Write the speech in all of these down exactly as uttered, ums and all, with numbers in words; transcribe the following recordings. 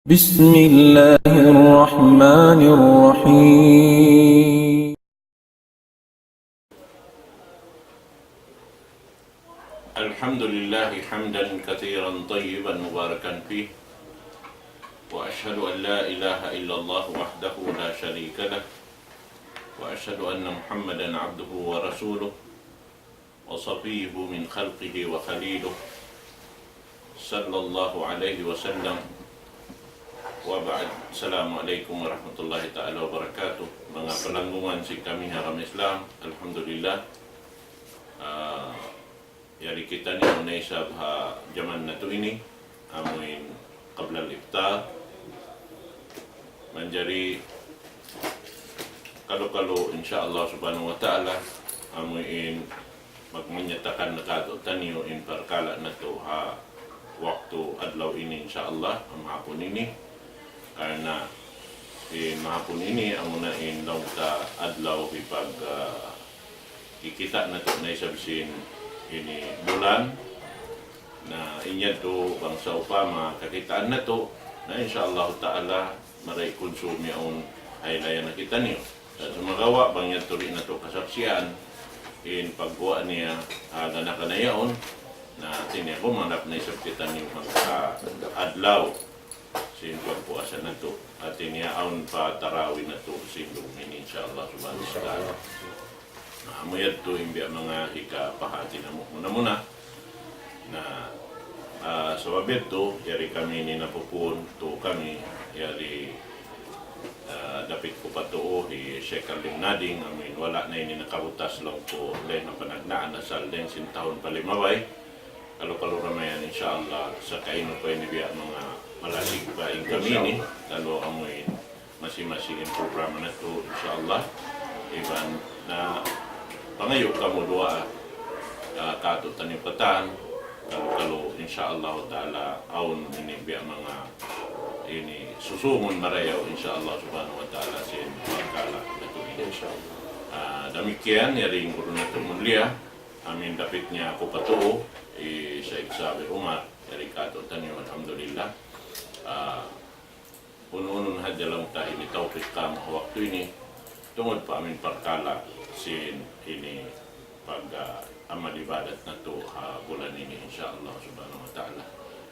بسم الله الرحمن الرحيم. الحمد لله حمدا كثيرا طيبا مباركا فيه، وأشهد أن لا إله إلا الله وحده لا شريك له، وأشهد أن محمدا عبده ورسوله، وصفيه من خلقه وخليله، صلى الله عليه وسلم، وبعد. السلام عليكم ورحمة الله تعالى وبركاته. Manga palanggungan sin kami ha agama Islam, alhamdulillah. Ah, yari kitaniyu na isab ha jaman natu' ini, amuin qabla al-iftar. Manjari kalu-kalu, insya Allah subhanahu wa ta'ala, amuin magmanyatakan na kātu'niyu in parkala' natu' ha waktu adlaw ini, insya Allah, ha mahapun ini. Karna' in mahapun ini, amuna in laung ta adlaw hipag, ah, kikita' natu' na isab sin ini bulan. Na in yadtu bang sawpama kakitaan natu', na insya Allah ta'ala, marayaw kunsum yaun haylaya na kitaniyu. Sa' sumagawa' bang yadtu di' natu' kasaksian in pagguwa' niya, ah, gana-gana yaun, na hati niya gumanap na isab kitaniyu magka adlaw sin pagpuasa natu'. Hati niya awn pa tarawih natu' sin dum ini, insya Allah subhanahu wa ta'ala. Na, amu yadtu in biya' manga hikapahāti namu' muna-muna. Na, ah, sabab yadtu, yari kami ini napupun, tu kami, yari, ah, dapit ku pa tuu hi Sheikh Alvin Nading, amuin wala' na ini nakabutas laung ku, lain na panagnaan asal dayn sin tahun pa limabay. Kalu-kalu ra mayan, insya Allah, sa' kainu pa ini biya' manga malasig pa in kami ini, kalu amuin masi-masi in programa natu', insya Allah. Iban na pangayu' kamu duwaa, ah, kātu'niyu katan, kalu-kalu, insya Allah ta'ala, awn ini biya' manga ini susungun marayaw, insya Allah subhanahu wa ta'ala, sin parkala' natu' ini. Insya Allah. Ah, damikkiyan, yari in guru natu' mulia, amuin dapit niya aku pa tuu, hi Sheikh Sabir Umar, yari kātu'niyu, alhamdulillah. Ah, unu-unu na hadja laung ta ini tawpik kamu ha waktu ini, tungud pa amuin parkala' sin ini pag, ah, amal ibadat natu' ha bulan ini, insya Allah subhanahu wa ta'ala.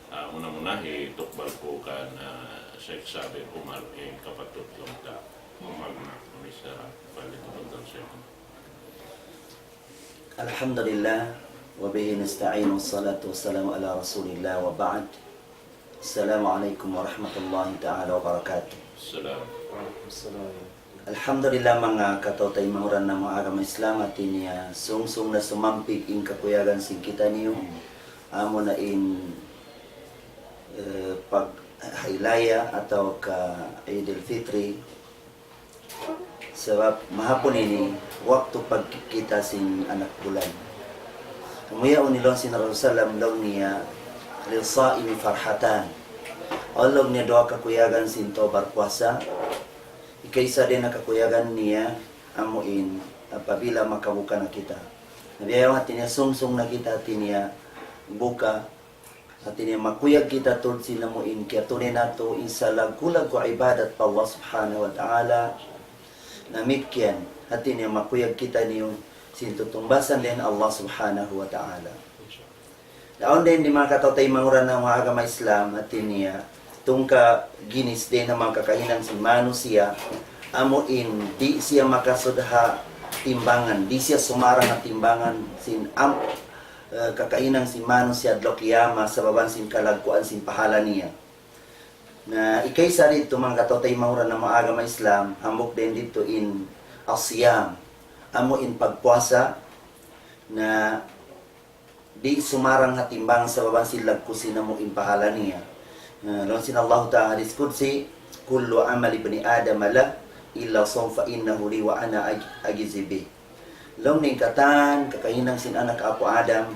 Ah, muna-muna hitukbal ku kan, ah, Sheikh Sabir Umar in kapatut laung ta. Umar na, Mister, فليتفضل شيخنا. الحمد لله، وبه نستعين، والصلاة والسلام على رسول الله، وبعد. السلام عليكم ورحمة الله تعالى وبركاته. Salam. Alhamdulillah, manga kataw-taymanghuran namu' ha agama Islam, hati niya sung-sung na sumampig in kakuyagan sin kitaniyu, amuna in, eh, paghaylaya atawa ka Eid al-Fitri. Sabab mahapun ini waktu pagkita' sin anak bulan. Amu yaun in laung sin Rasul sallam, laung niya, للصائم فرحتان. Awn laung niya duwa kakuyagan sin tau barpuasa. Ikaisa dayn ha kakuyagan niya, amu in apabila makabuka na kita. Na biya' yaun hati niya sung-sung na kita, hati niya buka, hati niya makuyag kita tuud sin amu in kiyatunay natu', in salaggu'-laggu' ibadat pa Allah Subhanahu wa Ta'ala. Damikkiyan, hati niya makuyag kitaniyu sin tutumbasan dayn ha Allah Subhanahu wa Ta'ala. Awn dayn di, manga kataw-taymanghuran namu' ha agama Islam, hati niya, tungka ginis dayn ha manga kakahinang sin manusiya', amu in di' siya makasud ha timbangan, di' siya sumarang ha timbangan sin am-, eh, kakahinang sin manusiya' adlaw kiyamat, sabab sin kalagguan sin pahala niya. Na ikaisa didtu, manga kataw-taymanghuran namu' ha agama Islam, hambuuk dayn didtu in as-siyam, amu in pagpuasa, na di' sumarang ha timbang sabab sin laggu' sin amu in pahala niya. Na, laung sin Allahu Ta'ala hadith Qudsi, كل عمل ابن آدم له إلا الصوم فإنه لي وأنا أج-، أجزي به. Laung niya in katan kakahinang sin anak apu' Adam,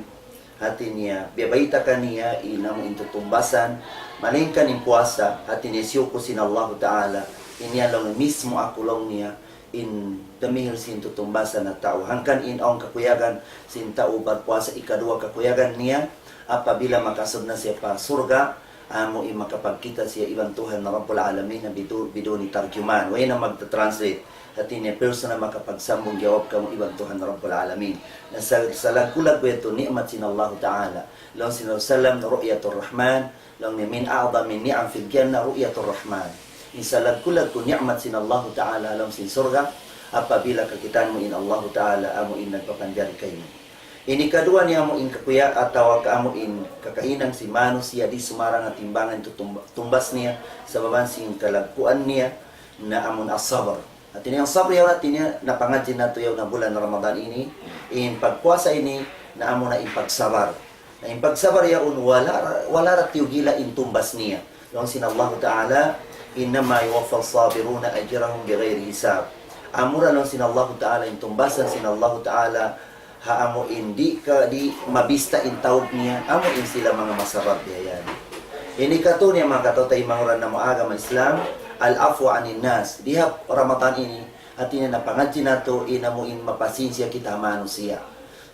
hati niya, biyabayta' kaniya in amu in tutumbasan, malaingkan in puasa, hati niya siyuku' sin Allahu Ta'ala, in yan laung mismu aku laung niya, in damihil sin tutumbasan ha tau. Hangkan in awn kakuyagan sin tau barpuasa, ikaduwa kakuyagan niya, apabila makasud na siya pa surga', amu in makapagkita' siya iban Tuhan Rabbul Alamin na bidu-, biduni tarjuman. Way na magta-translate. Hati niya personal makapagsambung jawab kamu iban Tuhan Rabbul Alamin. Na sa-, salaggu'-laggu' yadtu ni'mat sin Allahu Ta'ala. Laung sin Rasulullah sallam, رؤية الرحمن, laung niya من أعظم النعم في الجنة رؤية الرحمن. In salaggu'-laggu' ni'mat sin Allahu Ta'ala laung sin surga', apabila kakitaan mu in Allahu Ta'ala amu in nagpapanjari kaymu. Ini kaduwa niya amu in kakuya' atawa ka amu in kakahinang sin manusiya' di' sumarang timbangan tu tumb-, tumbas niya, sabab sin kalagguan niya na amun as-sabr. Hati niya in sabr yaun, hati niya napangadji natu' yaun na bulan Ramadan ini, in pagpuasa ini na amuna in pagsabar. Na in pagsabar yaun wala', wala' ra tiyugila in tumbas niya. Laung sin Allahu Ta'ala, إنما يوفى الصابرون أجرهم بغير حساب. Amura laung sin Allahu Ta'ala, in tumbasan sin Allahu Ta'ala, ha amu in di' ka, di' mabista in taud niya, amu in sila manga masabar biya' yan. Ini katu' niya manga kataw-taymanghuran namu' agama Islam, العفو عن الناس. Di ha Ramadan ini, hati niya napangadji natu', in amu in mapasinsiya kita manusiya'.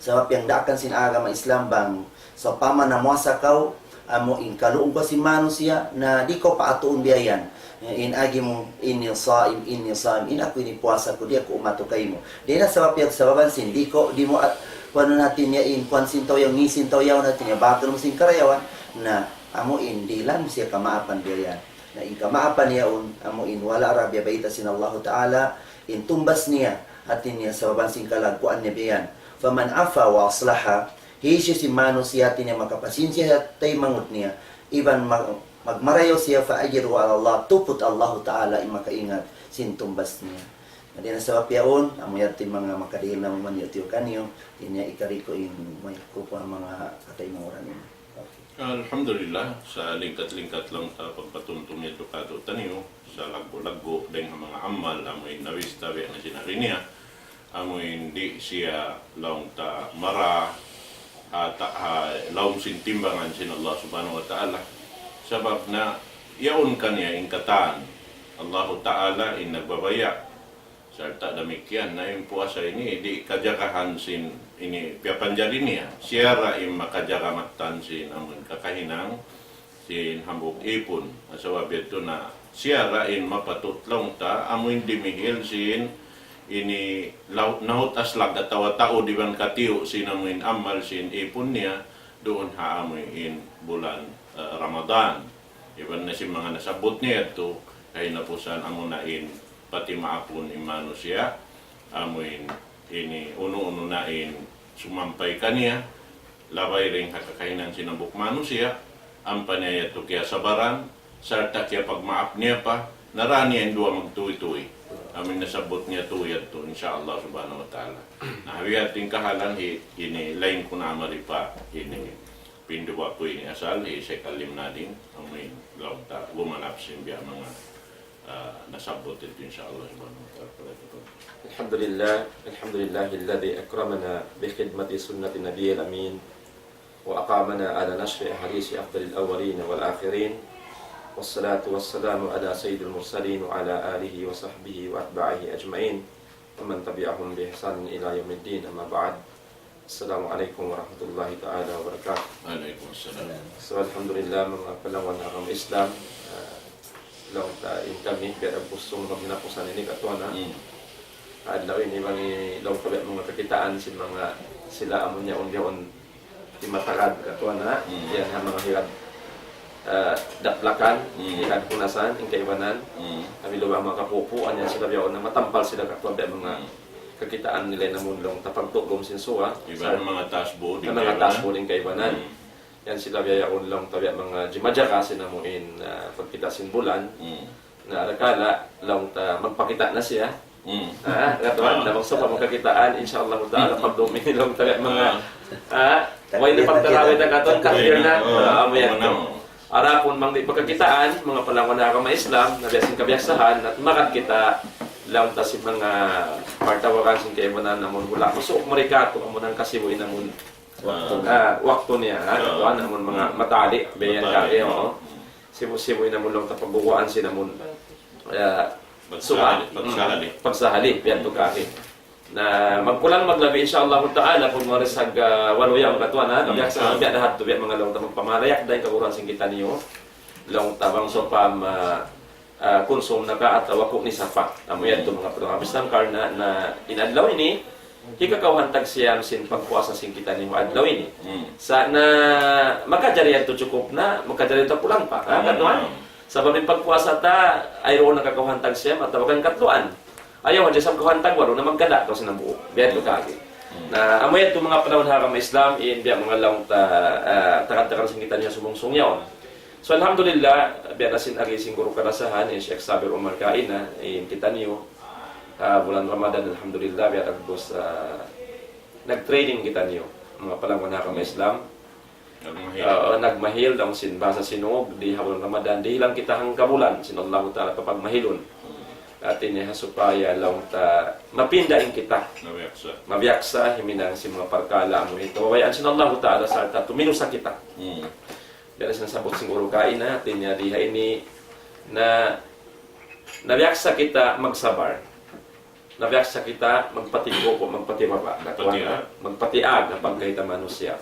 Sabab piyagdaakan sin agama Islam bang sawpama namuasa kaw, amu in kaluun kaw sin manusiya', na di' kaw paatuun biya' yan. In agi mu, إني صائم، إني صائم, in aku ini puasa ku, di' aku umatu kaymu. Di' na sabab yan, sababan sin, di' kaw, di' mu at, kuwan hati niya in, kuwan sin tau yaun, ngī' sin tau yaun, hati niya, bakal mu sin karayawan. Na, amu in, dihilan mu siya kamaapan biya' yan. Na in kamaapan yaun, amu in wala' ra biya' bayta' sin Allahu Ta'ala, in tumbas niya, hati niya sababan sin kalagguan niya biya' yan. فمن عفا وأصلح, hisiyu-siyu in manusiya' hati niya makapasinsiya taymanghud niya, iban mag-, magmarayaw siya, فأجره على الله, tuput Allahu Ta'ala in makaingat sin tumbas niya. Na dayn ha sabab yaun, amu yadtu in manga makadihil namu' man yadtu kaniyu, di' niya ikari ku in may kukuha manga kataymanghuran ini. Okay. Alhamdulillah, sa' lingkat-lingkat laung ta pagpatumtum yadtu kātu'niyu, sa' laggu'-laggu' dayng ha manga amal, amu in nawista biya' na sin ari niya, amu in di' siya laung ta mara, ha, ta-, ha, lawm sin timbangan sin Allah Subhanahu wa Ta'ala. Sabab na, yaun kaniya in katan, Allahu Ta'ala in nagbabaya'. Sarta' damikkiyan na in puasa ini di' kajagahan sin ini piyapanjari niya. Siya ra in makajaga mattan sin amun kakahinang sin hambuuk ipun. Sabab yadtu na siya ra in mapatut laung ta amun dimihil sin ini law-, nahut aslag atawa taud iban katiyu' sin amun amal sin ipun niya duun ha amun bulan, eh, Ramadan. Iban na sin manga nasabbut niya yadtu, kahinapusan amuna in patimaapun in manusiya', amu in ini unu-unu na in sumampay kaniya, labay dayn ha kakahinang sin hambuuk manusiya', ampa niya yadtu kiyasabaran, sarta' kiyapagmaap niya pa, nara niya in duwa magtuy-tuy. Amu in nasabbut niya tuud yadtu, insya Allah subhanahu wa ta'ala. Na, ha biya' ha yan in kahalan hi-, ini lain ku na mari pa, ini. Pinduwa ku ini asal, hi Sheikh Alim Nadin, amu in laung ta, gumanap sin biya' manga, ah, nasabbut yadtu, insya Allah subhanahu wa ta'ala. الحمد لله، الحمد لله الذي أكرمنا بخدمة سنة النبي الأمين، وأقامنا على نشر أحاديث أفضل الأولين والآخرين، والصلاة والسلام على سيد المرسلين وعلى آله وصحبه وأتباعه أجمعين، ومن تبعهم بإحسان إلى يوم الدين، أما بعد. Assalamu alaykum warahmatullahi ta'ala wabarakatuh. Wa alaykum assalam. So, alhamdulillah, manga palangwan agama Islam, ah, laung ta in kami, biya' da gusto maghinapusan ini katuan, ha? Hmm. Adlaw ini bang i-, laung ta biya' manga kakitaan sin manga sila amun yaun yaun di' matagad katuan, ha? Hmm. Yan ha manga hirad, ah, daplakan, hmm, hirad hunasan, in kaibanan. Hmm. Abi luba manga kapupuan yan sila biya' na matampal sila katuan biya' manga hmm. kakitaan nila in amun laung ta pagtugum sin suwa. Iban sa-, manga taas buud in manga taas kaibanan. Buud in kaibanan. Hmm. Yan sila biya' yaun laung ta biya' manga jimajaga sin amu in, ah, pagkita' sin bulan. Hmm. Na arakala' laung ta magpakita' na siya. Hmm. Ah, katuan, ah, na magsawpama kakitaan, insya Allah ta'ala, hmm, pagdum ini laung ta biya' manga, ah, ah, way na pagtarawih na katuan, takbir na. Oh, ah, amu yan. Amu na. Adapun bang di' pagkakitaan, manga palangwan agama Islam, na biya' sin kabiyaksahan, at magad kita laung ta sin manga pagtawagan sin kaibanan amun hula'. Masuuk mari katu', amun hangka sibu' in amun waktu, ah, waktu niya, ha? Ah. Katuan, amun manga matali', biya' yan kari, oo. Sibu'-sibu' in amun laung ta pagbubuan sin amun, ah, suwa. Pagsahali, pagsahali. Hmm. Pagsahali, biya' tu kari. Na magkulang maglabi, insya Allah ta'ala, pag marisag, ah, walu yaun katuan, ha? Hmm. Biya' sa, biya' da hadtu, biya' manga laung ta magpamarayak, dayn kaguran sin kitaniyu. Laung ta bang sawpama, ah, kunsum na ka atawa kunu' sa pa. Amu yadtu manga pagkabistan karna' na in adlaw ini, hikakawhaan tag siyam sin pagpuasa sin kitaniyu adlaw ini. Sa' na makajari yadtu cukup na, makajari yadtu kulang pa. Ha, katuan? Sabab in pagpuasa ta, ay duun na kakawhaan tag siyam atawa kan katluan. Ayaw hadja sa' kawhaan tag walu na magkada' kaw sin hambuuk. Biya' yadtu kaagi. Na, amu yadtu manga panaw ha agama Islam, in biya' manga laung ta, ah, takad-takad sin kitaniyu sumungsung yaun. So, alhamdulillah, biya' na sin agi sin guru karasahan, in Sheikh Sabir Umar kaina, in kitaniyu, ah, bulan Ramadan, alhamdulillah, biya' dagbus, ah, nag-training kitaniyu. Manga panaw ha agama Islam, Nagmahil. Ah, nagmahil, laung sin bahasa Sinug, di ha bulan Ramadan, dihilan kita hangkabulan, sin Allahu Ta'ala papagmahilun. Hati niya ha supaya laung ta mapinda in kita. Mabiyaksa. Mabiyaksa, himinang sin manga parkala' amu ini. Kabayaan sin Allahu Ta'ala sarta' tuminusa kita. Biya' na sin nasabbut sin guru kaina, hati niya di ha ini na, nabiyaksa kita magsabar. Nabiyaksa kita magpatigupu', magpatibaba', magpatiag, magpatiag, ha pagkahi ta manusiya'.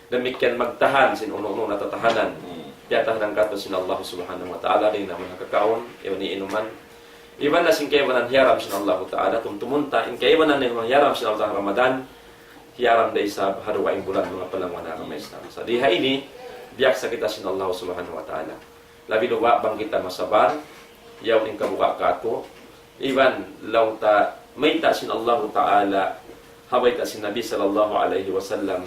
Damikkiyan magtahan sin unu-unu na tatahanan. Piyatahanan katu' sin Allah Subhanahu wa Ta'ala, dayn ha manga kakaun, iban inuman. Iban na sin kaibanan hiyaram sin Allah Ta'ala, tumtumun ta, in kaibanan na hiyaram sin Allah Ta'ala Ramadan, hiyaram da isab ha dugaing bulan manga panaw ha agama Islam. Sa' di ha ini, biyaksa kita sin Allah Subhanahu wa Ta'ala. Labi luba' bang kita masabar, yaun in kabuga' katu', iban laung ta mayta' sin Allahu Ta'ala, ha bayta' sin Nabi sallallahu alayhi wasallam,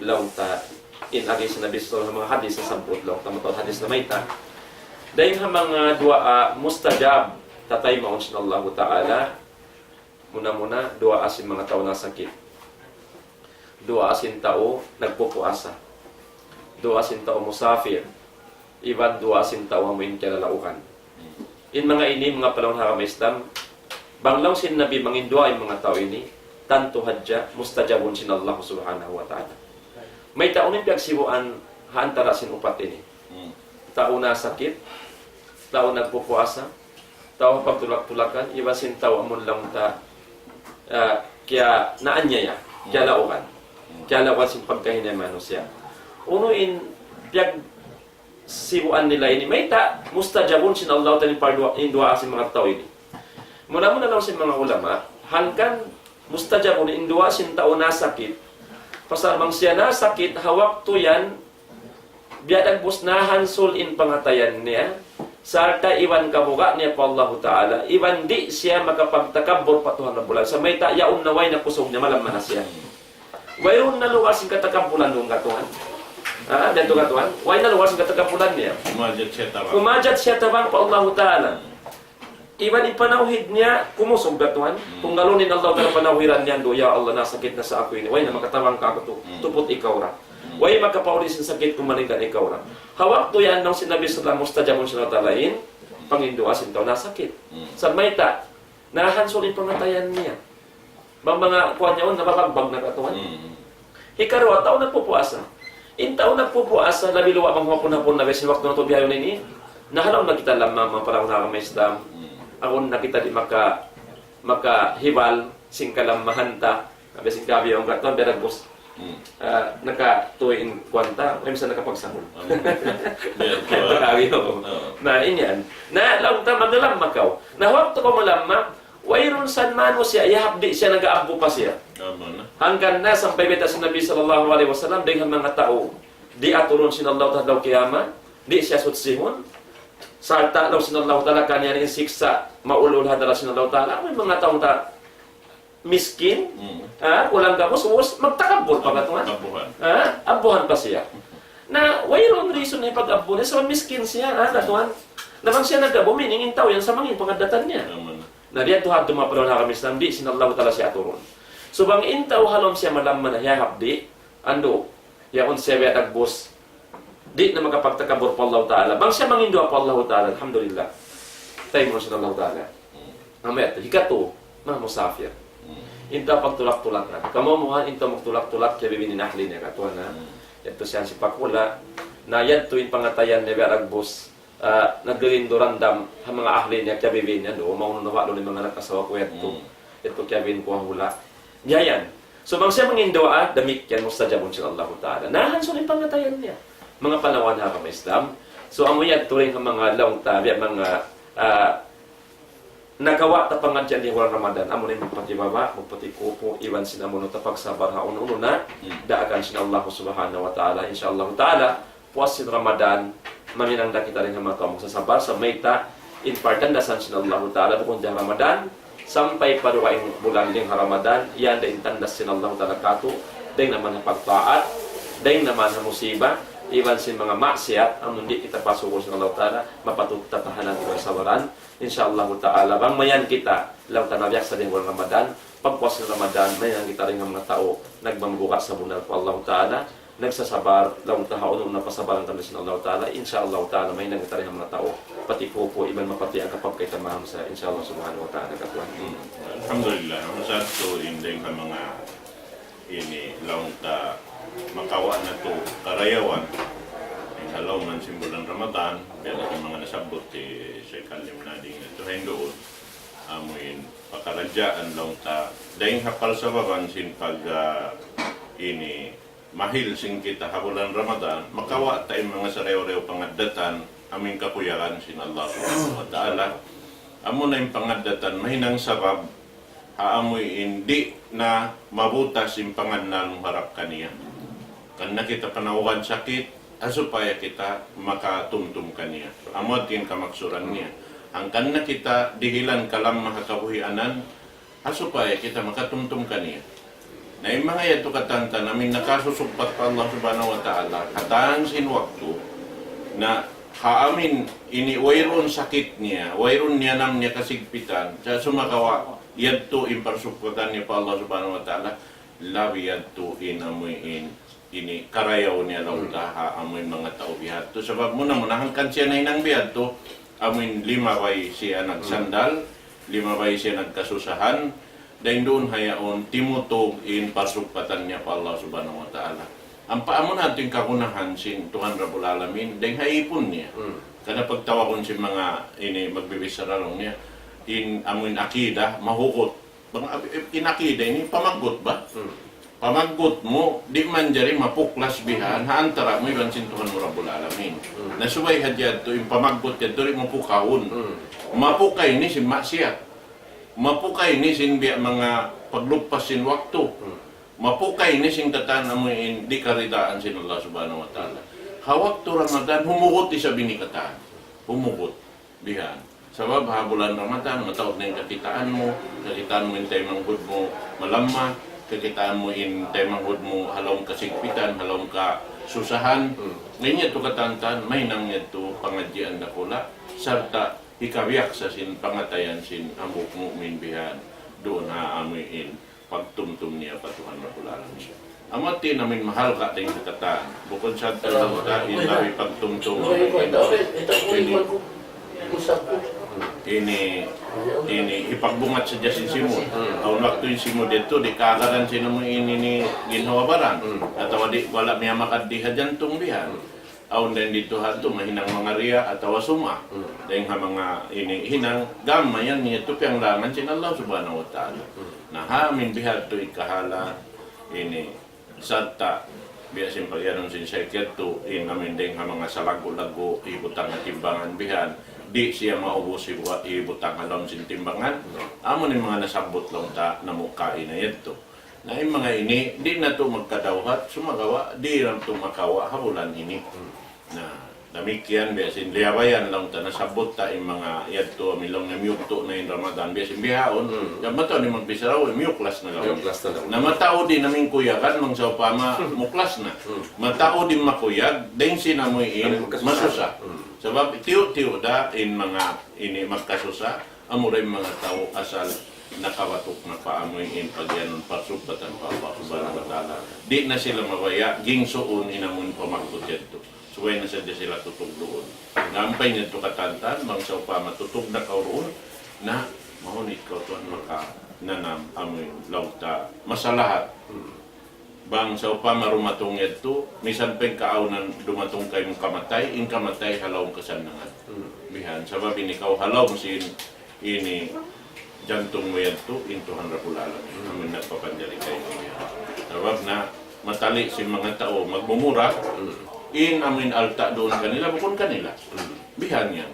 laung ta in agi sin Nabi sallallahu alayhi wasallam, hadis nasabbut, laung ta mataud hadis na mayta'. Dayn ha manga duwaa mustajab, tataymaun sin Allahu Ta'ala, muna-muna, duwaa sin manga tau nasakit. Duwaa sin tau nagpupuasa. Duwaa sin tau musafir. Iban duwaa sin tau amu in kiyalalaugan. In manga ini, manga panaw ha agama Islam, bang laung sin Nabi manginduwaa in manga tau ini, tantu hadja mustajabun sin Allah Subhanahu wa Ta'ala. Mayta' unu in piyagsibuan ha antara' sin upat ini? Tau nasakit, tau nagpupuasa, tau pagtulak-tulakan, iban sin tau amun laung ta, ah, kiya naanyaya, kiyalaugan. Kiyalaugan sin pagkahi niya manusiya'. Unu in piyagsibuan nila ini? Mayta' mustajabun sin Allah Ta'ala in pagduwaa, in duwaa sin manga tau ini? Muna-muna laung sin manga ulama, hangkan mustajabun in duwaa sin tau nasakit. Pasal bang siya nasakit, ha waktu yan, biya' dagbus nahansul in pangatayan niya, sarta' iban kabuga' niya pa Allahu Ta'ala, iban di' siya makapagtakabbur pa Tuhan Rabbul Alamin. Sa' mayta' yaun na way na kusug niya, malamma na siya. Wayruun na lugal sin katakabburan duun katuan. Ha? Biya' yadtu katuan. Way na lugal sin katakabburan niya. Kumajat siya tabang. Kumajat siya tabang pa Allahu Ta'ala. Iban in panawhid niya, kumusug katuan. Kung galun in Allah Ta'ala panawhiran niya, "Do, ya Allah, nasakit na sa aku ini. Way na makatabang kāku' tu. Tuput ikaw ra. Way makapauli' sin sakit ku malaingkan ikaw ra." Ha waktu yan, laung sin Nabi sallallahu alayhi wasallam, mustajabun sin Allah Ta'ala in panginduwaa sin tau nasakit. Sa' mayta', nahansul in pangatayan niya. Bang manga kuwan yaun, nababagbag na katuan. Hikaruwa, tau nagpupuasa. In tau nagpupuasa, labi luba' bang hapun-hapun na, biya' sin waktu natu' bihaun ini. Na halaum na kita lamma, manga panaw ha agama Islam. Awn na kita di' maka, makahibal sin kalammahan ta. Biya' sin kabiyaun katuan, biya' dagbus. Ah, nakatuy in kuwan ta, ay, minsan nakapagsahur. Biya' kuwan. Kabiyaun. Na, in yan. Na, laung ta, maglamma kaw. Na, waktu kaw malamma, wayruun sa manusiya', iyahapdi' siya, nag-aabbu pa siya. Hangkan na sampay bayta' sin Nabi sallallahu alayhi wasallam, dayn ha manga tau, di' aturun sin Allah Ta'ala adlaw kiyamat, di' siya sutsihun, sarta' laung sin Allah Ta'ala kaniya in siksa', maulul ha hadarat sin Allah Ta'ala, amu in manga tau ta miskin, ha, kulang gabus, ubus, magtakabbur pa katuan. Ha, abbuhan pa siya. Na, wayruun reason na pag-abbu niya, sa' miskin siya, ha, katuan. Na bang siya nag-abbu, meaning in tau yan sa mangin pangaddatan niya. Na diyatu hadtu manga panaw ha agama Islam, di' sin Allah Ta'ala siya aturun. So bang in tau halaum siya malamma na hiyahapdi', andu', yaun siya biya' dagbus, di' na makapagtakabbur pa Allah Ta'ala. Bang siya manginduwaa pa Allah Ta'ala, alhamdulillah. Taymaun sin Allah Ta'ala. Amu yadtu, hikatu, manga musafir. In tau pagtulak-tulakan. Kamumuhan, in tau magtulak-tulak, kiyabibi' in ahli niya, katuan na. Yadtu siya sipakula'. Na yadtu in pangatayan niya biya' dagbus. Ah, nagririndu-randam ha manga ahli niya, kiyabibi' niya, do, maunu na wa'lu ni manga anak asawa ku yadtu. Yadtu kiyabibi' ku ha hula'. Biya' yan. So, bang siya manginduwaa, damikkiyan mustajabun sin Allahu Ta'ala. Nahansul in pangatayan niya. Manga panaw ha agama Islam, So, amu yan tuud in manga laung ta, biya' manga, ah, nakawa' ta pangadjian di bulan Ramadan, amu na in magpatibaba', magpatikupu, iban sin amu na ta pagsabar ha unu-unu na, daakan sin Allah Subhanahu wa Ta'ala. Insya Allah Ta'ala, puas sin Ramadan, maminang da kita dayn ha manga tau magsasabar, sa' mayta', in partandasan sin Allah Ta'ala, bukun da Ramadan, sampay pa dugaing bulan dayn ha Ramadan, yan da in tandas sin Allah Ta'ala katu', dayn naman ha pagtaat, dayn naman ha musiba, iban sin manga maksiat, amun di' kita pasugun sin Allah Ta'ala, mapatut ta tahanan iban sabaran. Insya Allah Ta'ala, bang mayan kita, laung ta nabiyaksa dayn bulan Ramadan, pagpuas sin Ramadan, mayan kita dayn ha manga tau, nagmambuga' sabunnal pa Allah Ta'ala, nagsasabar, laung ta ha unu na pasabaran kami sin Allah Ta'ala, insya Allah Ta'ala, mahinang kita dayn ha manga tau, patikupu, iban mapati' ang kapagkaitan mahamsa, insya Allah Subhanahu wa Ta'ala, katuan. Hmm. Alhamdulillah, amu sa tu in dayn ha manga ini laung ta makawa' natu' karayawan. In ha lawm sin bulan Ramadan, biya' na in manga nasabbut hi Sheikh Alim Nading natu' hinduun. Amu in pakaradjaan laung ta. Dayn ha palsababan sin pag, ah, ini mahil sin kita ha bulan Ramadan, makawa' ta in manga sarayaw-rayaw pangaddatan, amu in kakuyagan sin Allah Subhanahu wa Ta'ala. Amu na in pangaddatan, mahinang sabab, ha amu in di' na mabutas in pangannal mu harap kaniya. Kan na kita panawgan sakit, ha supaya kita makatumtum kaniya. Amu in kamaksuran niya. Hangkan na kita dihilan kalamma ha kabuhianan, ha supaya kita makatumtum kaniya. Na in manga yadtu katan-katan amin nakasusugpat pa Allah Subhanahu wa Ta'ala, katan sin waktu, na ha amin ini wayruun sakit niya, wayruun niyanam niya kasigpitan, sa' sumagawa' yadtu in parsugpatan niya pa Allah Subhanahu wa Ta'ala, labi yadtu in amu in ini karayaw niya laung ta ha amu in manga tau bihadtu. Sabab muna-muna hangkan siya nahinang bihadtu, amu in limabay siya nagsandal, limabay siya nagkasusahan, dayn duun ha yaun timutug in parsugpatan niya pa Allah Subhanahu wa Ta'ala. Ampa amu na in kagunahan sin Tuhan Rabbul Alamin, dayn ha ipun niya. Hmm. Kana pagtawagun sin manga ini magbibichara laung niya, in amu in akida, mahugut. Bang ab-, in akida ini pamaggut ba? Hmm. Pamaggut mu, di' manjari mapuklas bihan, ha antara mu iban sin Tuhan mu Rabbul Alamin. Hmm. Na subay hadja yadtu, in pamaggut yadtu, di' mapukahun. Hmm. Mapukay ini sin maksiat. Mapukay ini sin biya' manga pagluppas sin waktu. Hmm. Mapukay ini sin katan amu in di' karidaan sin Allah Subhanahu wa Ta'ala. Ha waktu Ramadan, humugut isab ini katan. Humugut. Bihan. Sabab ha bulan Ramadan, mataud na in kakitaan mu, kakitaan mu in taymanghud mu malamma, kakitaan mu in taymanghud mu ha lawm kasigpitan, ha lawm kasusahan. Hmm. Ngayon yadtu katan-katan, mahinang yadtu pangadjian dakula', sarta' hikabiyaksa sin pangatayan sin hambuuk mu'min bihan, duun ha amu in pagtumtum niya pa Tuhan Rabbul Alamin. Amu yadtu in amin mahalga' dayn ha katan. Bukun sadtu in labi pagtumtum. Ini, ini, ini hipagbungat sadja sin simud. Awn waktu in simud yadtu, di' kaagaran sin amu ini, ini ginhawa-baran. Atawa di' wala' miyamagad di ha jantung bihan. Awn dayn didtu ha yadtu mahinang manga riya atawa sum'a. Hmm. Dayn ha manga ini hinang gam mayan niya yadtu piyanglangan sin Allah Subhanahu wa Ta'ala. Hmm. Na ha amin bihadtu in kahalan ini sarta' biya' sin pagiyanun sin Shaykh yadtu in amin dayn ha manga salaggu'-laggu' hibutang ha timbangan bihan. Di' siya maubus hibu-, hibutang ha lawm sin timbangan. Hmm. Amu in manga nasabbut laung ta namu' kaina yadtu. Na in manga ini, di' natu' magkadawhat, sumagawa', di' natu' makawa' ha bulan ini. Hmm. Na, damikkiyan, biya' sin liyabayan laung ta nasabbut ta in manga yadtu, amu in laung niya miyugtu' na in Ramadan, biya' sin bihaun, hmm, yan mataud in magbichara, "Uy, miyuklas na laung." Miyuklas na laung. Na mataud in amu in kuyagan, bang sawpama muklas na. Hmm. Mataud in makuyag, dayn sin amu in masusa. Hmm. Sabab, tiyu'-tiyu' da in manga ini magkasusa, amura in manga tau asal nakabatuk na pa amu in pagiyanun parsugpatan pa Allah Subhanahu wa Ta'ala. Di' na sila mabaya', gingsuun in amu in pamaggut yadtu. Subay na sadja sila tutug duun. Na ampa in yadtu katan-katan, bang sawpama tutug na kaw duun, na mahunit kaw tuwan makananam amu in laung ta masalahat. Hmm. Bang sawpama dumatung yadtu, misan pa in kaawnan dumatung kaymu kamatay, in kamatay ha lawm kasannangan. Hmm. Bihan, sabab in ikaw ha lawm sin ini jantung mu yadtu, in Tuhan Rabbul Alamin. Hmm. Amu in nagpapanjari kaymu yan. Sabab na, matali sin manga tau magmumura, hmm, In amuin alta' duun kanila, bukun kanila. Bihan yan.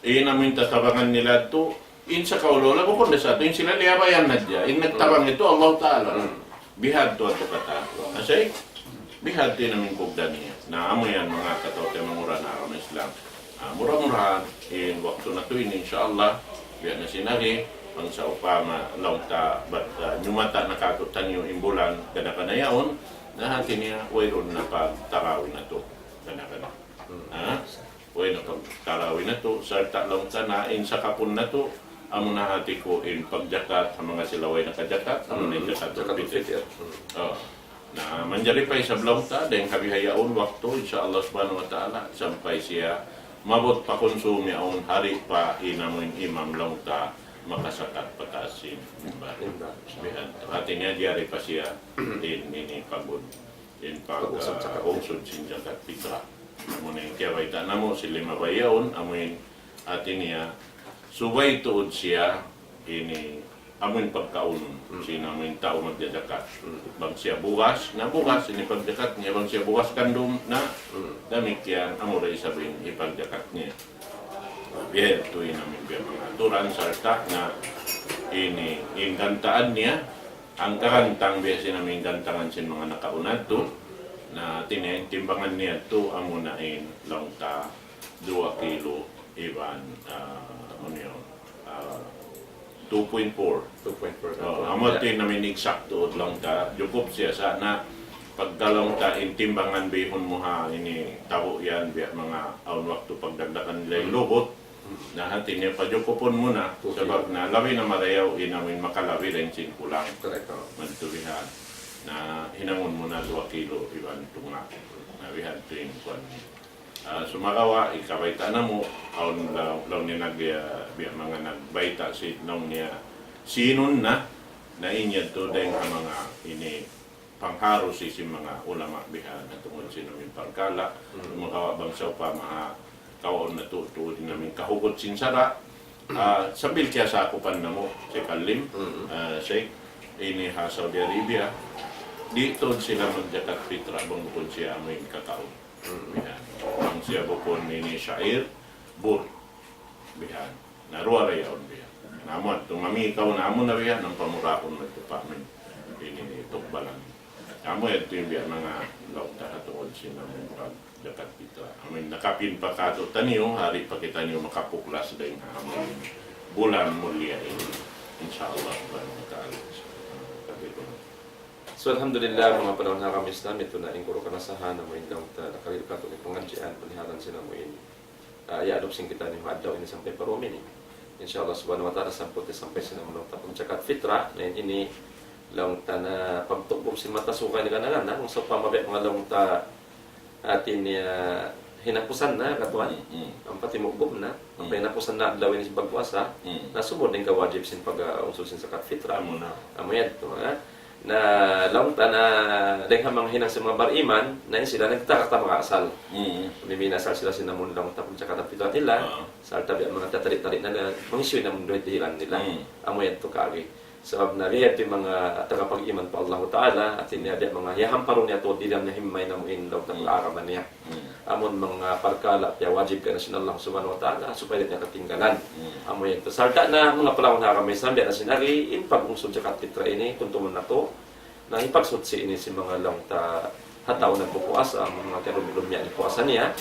In amuin tatabangan nila tu, in sa kaulula, bukun da sa tu, in sila liyabayan na diya. In nagtabang itu, Allah Ta'ala. Bihan tu atu kata. Asay, bihan tu in amuin kugdan niya. Na amu yan, manga kataw-taymanghuran ha agama Islam. Ah, mura-murahan, in waktu natu' ini, insya Allah, biya' na sin agi, bang sawpama, laung ta, bat, ah, nyumata na katu'taniyu in bulan, gana-gana yaun, na hati niya, wayruun na pagtarawi natu', gana-gana. Ha? Way na pagtarawi natu', sarta' laung ta na, in sakapun natu', amu na hati ku in pagjakat, ha manga sila way nakajakat, amu na in jakat. Jakat fitr. Oh. Na manjari pa isab laung ta, dayng ha bihaun waktu, insya Allah subhanahu wa ta'ala, sampay siya maabut pa kunsum yaun, hari pa in amuin imam laung ta, makasakat pa taas sin mimbar. Mimbar. Bihan tu. Hati niya, diyari pa siya, in ini pagud, in pag, ah, ungsud sin jakat fitra. Amu na in kiyabayta' namu', sin lima bayaun, amuin hati niya, subay tuud siya, ini, amuin pagkaun, sin amuin tau magjajakat. Bang siya bugas, na bugas, ini pagjakat niya, bang siya bugas gandum, na damikkiyan, amu da isab in ipagjakat niya. Biya' tu in amuin biya' manga aturan, sarta' na ini, in gantaan niya, hangka gantang biya' sin amuin gantangan sin manga nakauna tu, na hati niya in timbangan niya tu, amu na in laung ta, duwa kilo, iban, ah, unu yaun, ah, two point four. Two point four. Oh, amu tu in amuin exact tuud laung ta, jukup siya sa' na pagka laung ta in timbangan bihun mu ha ini tabu' yan, biya' manga awn waktu pagdagdagan nila in lugut. Na hati niya pajukupun mu na, sabab na labi na marayaw in amuin makalabi dayn sin kulang. Correct. Madtu bihan. Na hinangun mu na duwa kilo iban tunga'. Na bihan tu in kuwan. Ah, sumagawa', ikabayta' namu', awn laung, laung niya nag-, ah, biya' manga nagbayta' sin laung niya, sinun na, na in yadtu dayng ha manga ini pangharus sin manga ulama bihan na tungud sin amuin parkala', sumagawa' bang sawpama ha kawaun natu' tuud in amuin kahugut sin sara', ah, sambil kiyasakupan namu', Sheikh Alim, ah, Sheikh, ini ha Saudi Arabia, di' tuud sila magjakat fitra bang bukun siya amuin kakaun. Bihan. Bang siya bukun ini sha'ir, bur. Bihan. Na duwa ra yaun bihan. Na amu yadtu, mami ikaw na amu na bihan, ampa murahun na tuud pa amin. Ini tukbalan. Amu yadtu in biya' manga laung ta ha tungud sin amuin pagjakat fitra. Amuin nakapin pa katu'taniyu, hari pa kitaniyu makapuklas dayn ha amuin bulan mulia ini. Insya Allah subhanahu wa ta'ala. So, alhamdulillah, manga panaw ha agama Islam, yadtu na in kuru kanasahan, amuin laung ta, nakarihil katu' in pangadjian, palihalan sin amuin, ah, iyaadop sin kitaniyu ha adlaw ini sampay pa dum ini. Insya Allah subhanahu wa ta'ala, sampay, sampay sin amuin laung ta pagjakat fitra, na in ini laung ta na pagtukbub sin mata suga ini gana-gana, kung sawpama biya' manga laung ta hati niya hinapusan na katuan. Ampa timugub na. Ampa hinapusan na adlaw ini sin pagpuasa. Na sumud in kawajib sin pag-, ah, ungsud sin zakat fitra. Amu na. Amu yadtu, ha? Na laung ta na dayng ha manga hinang sin manga bariman, na in sila nagtagak ta manga asal. Mimina asal sila sin amun laung ta pagjakat fitra nila. Sarta' biya' manga tatarik-tarik na, na mangisuy na amun duit dihilan nila. Amu yadtu kaagi. Sabab na biya' yadtu in manga tagapag-iman pa Allahu Ta'ala, hati niya biya' manga hiyahamparun niya tuud, di' niya himain amuin laung ta pag-agama niya. Amun manga parkala' piyawajib kaniya sin Allah Subhanahu wa Ta'ala, supaya di' niya katinggalan. Amu yadtu. Sarta' na manga panaw ha agama Islam, biya' na sin agi, in pag-ungsud zakat fitra ini, tumtumun natu', na hipagsuchi ini sin manga laung ta ha tau nagpupuasa, amun manga kiyalumi-lumiya in puasa niya,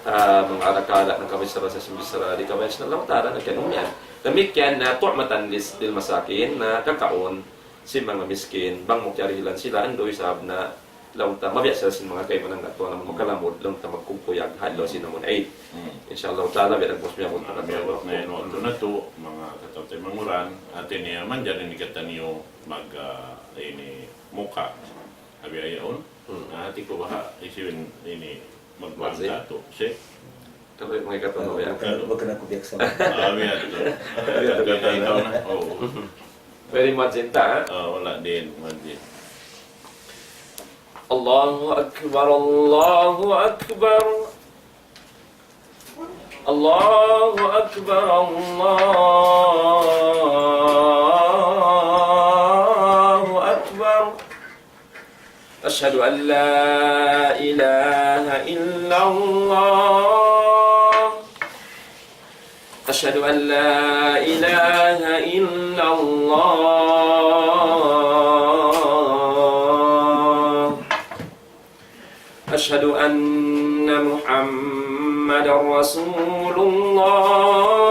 ah, manga arakala' nagkabichara siya sin bichara di' kabayaan sin Allah Ta'ala, nagkanumiyan. Damikkiyan na tu'matan lis-, lil masakin, na kakaun sin manga miskin, bang mu kiyarihilan sila, andu' isab na laung ta, mabiya' sila sin manga kaibanan natu' na makalamud, laung ta magkukuyag, ha adlaw sin amun Eid. Insya Allah Ta'ala, biya' nagbus miyabut na, miyabut na in waktu natu', manga kataw-taymanghuran, hati niya manjari ini kitaniyu mag, ah, ini muka. Abi ayaun, na hati ku baha' hisiyu in ini magbanta tu. Sik. Kalau manga kataw, ah, biya'. Wag ka na, wag ka na ku biyak sa. Ah, biya' tu. Biya' tu. Kaya ikaw na. Oo. Very much in ta, ha? Ah, wala' din, wala' din. الله أكبر، الله أكبر. الله أكبر، الله أكبر. أشهد أن لا إله إلا الله. أشهد أن لا إله إلا الله. أشهد أن محمدا رسول الله.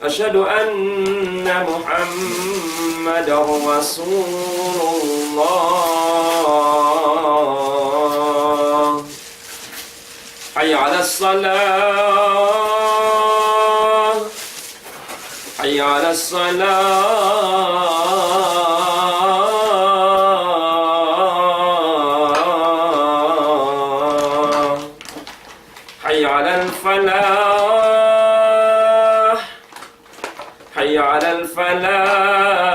أشهد أن محمدا رسول الله. حي على الصلاة. حي على الصلاة. حي على الفلاح. حي على الفلاح.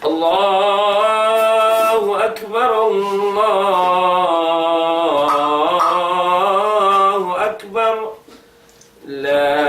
الله أكبر، الله أكبر. لا